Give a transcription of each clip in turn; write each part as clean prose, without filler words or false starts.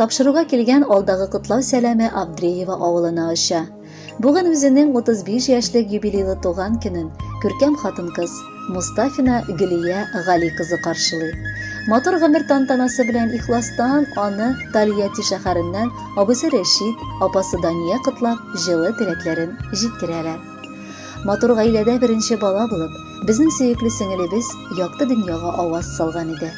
Тапшыруга килгән алдагы котлау сәламе Абдреево авылына оча. Бүген үзенең 35 яшьлек юбилейлы туган көнен күркәм хатын-кыз Мустафина Гөлия Гали кызы каршылый. Матур гомер тантанасы белән ихластан аны Тольятти шәһәреннән абыйсы Рәшит, апасы Дания котлап, җылы теләкләрен җиткерәләр. Матур гаиләдә беренче бала булып, безнең сөекле сеңелебез якты дөньяга аваз салган иде.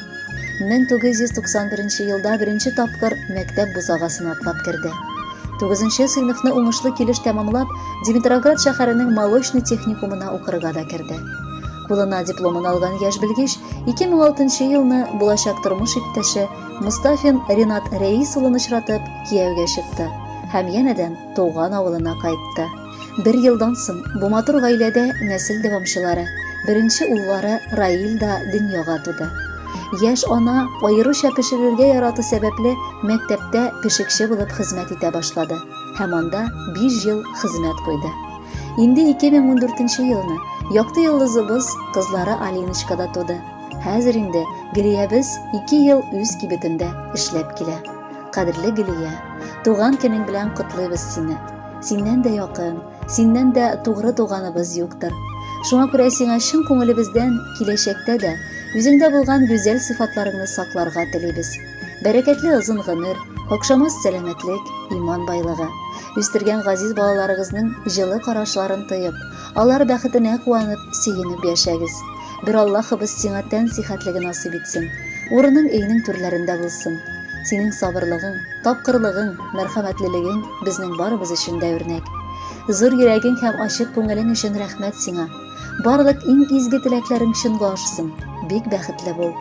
1991 елда беренче тапкыр мәктәп бусагасын атлап керде. 9 сыйныфны уңышлы килеш тәмамлап, Димитроград шәһәренең молочный техникумына укырга да керде. Кулына дипломын алган яшь белгеч 2006 елны булачак тормыш иптәше Мустафин Ренат Рәис улын очратып, кияүгә чыкты һәм янәдән туган авылына кайтты. Бер елдан соң бу матур гаиләдә нәсел дәвамчылары, беренче уллары Раил да дөньяга туды. Яшь ана, аеруча пешерергә ярату сәбәпле, мәктәптә пешекче булып хезмәт итә башлады һәм анда 5 ел хезмәт куйды. Инде 2014 елны якты йолдызыбыз кызлары Алиночка да туды. Хәзер инде Гөлиябез 2 ел үз кибетендә эшләп килә. Кадерле Гөлия, туган көнең белән котлыйбыз сине. Синнән дә якын, синнән дә тугры туганыбыз юктыр. Шуңа күрә сиңа чын күңелебездән киләчәктә дә үзеңдә булган гүзәл сыйфатларыңны сакларга телибез. Бәрәкәтле озын гомер, какшамас сәламәтлек, иман байлыгы. Үстергән газиз балаларыгызның җылы карашларын тоеп, алар бәхетенә куанып, сөенеп яшәгез. Бер Аллаһыбыз сиңа тән сихәтлеге насыйп итсен. Урының өйнең түрләрендә булсын. Синең сабырлыгың, Тапкырлыгың, мәрхәмәтлелегең безнең барыбыз өчен дә үрнәк. Зур йөрәгең һәм ачык күңелең өчен рәхмәт сиңа. Барлык иң изге теләкләрең чынга ашсын. Бик бәхетле бул.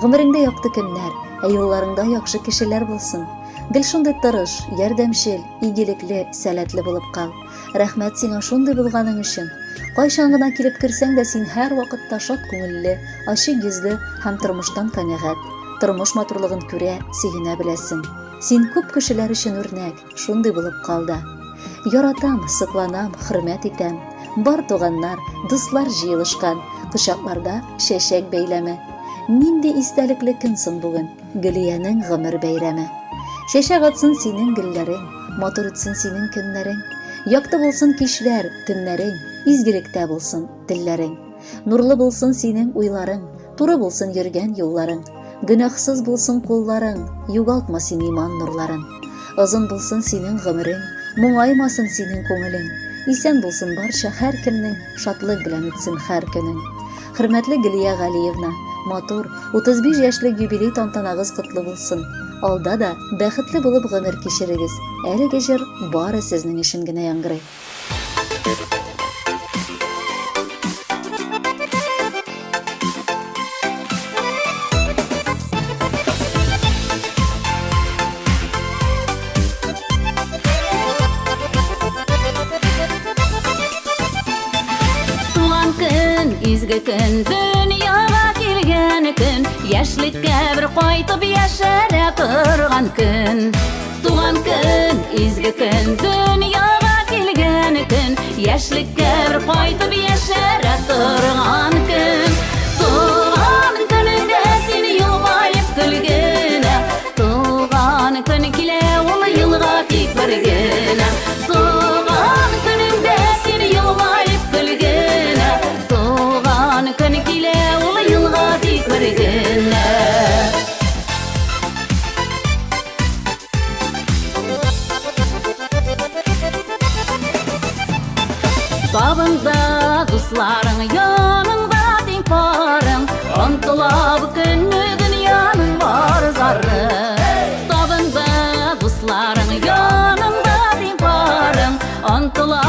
Гомереңдә якты көннәр, ә юлларыңда яхшы кешеләр булсын. Гел шундый тырыш, ярдәмчел, игелекле, сәләтле булып кал. Рәхмәт сиңа шундый булганың өчен. Кайчан гына килеп керсәң дә син һәрвакытта шат күңелле, ачык йөзле һәм тормыштан канәгать. Тормыш матурлыгын күрә, сөенә беләсең. Син күп кешеләр өчен үрнәк, шундый булып кал да. Яратам, сокланам, хөрмәт итәм. Бар туганнар, дуслар җыелышкан, кочакларда чәчәк бәйләме. Нинди истәлекле көн соң бүген, Гөлиянең гомер бәйрәме. Чәчәк атсын синең гөлләрең, матур үтсен синең көннәрең. Якты булсын кичләр, төннәрең, изгелектә булсын телләрең. Нурлы булсын синең уйларың, Туры булсын йөргән юлларың, Гөнаһсыз булсын кулларың, Югалтма син иман нурларын. Озын булсын синең гомерең, Моңаймасын синең күңелең. Исән булсын барча һәркемнең, Шатлык белән үтсен һәр көнең. Хөрмәтле Гөлия Галиевна, матур, 35 яшьлек юбилей тантанагыз котлы булсын. Алда да бәхетле булып гомер кичерегез. Әлеге җыр бары сезнең өчен генә яңгырый. Туган көн, изге көн, дөньяга килгән көн, яшьлеккә бер кайтып яшәрә торган көн. Туган көн, изге көн, дөньяга килгән көн, яшьлеккә бер кайтып яшәрә торган көн. Туган көнеңдә син елмаеп көлгенә, туган көн килә ул елга тик бер генә. Туган көнеңдә син елмаеп көлгенә, туган көн килә ул елга тик бер генә. Табында дусларың яныңда тиң парың, Онтыла бу көнне дөньяның бар зары. Табында дусларың яныңда тиң парың, Онтыла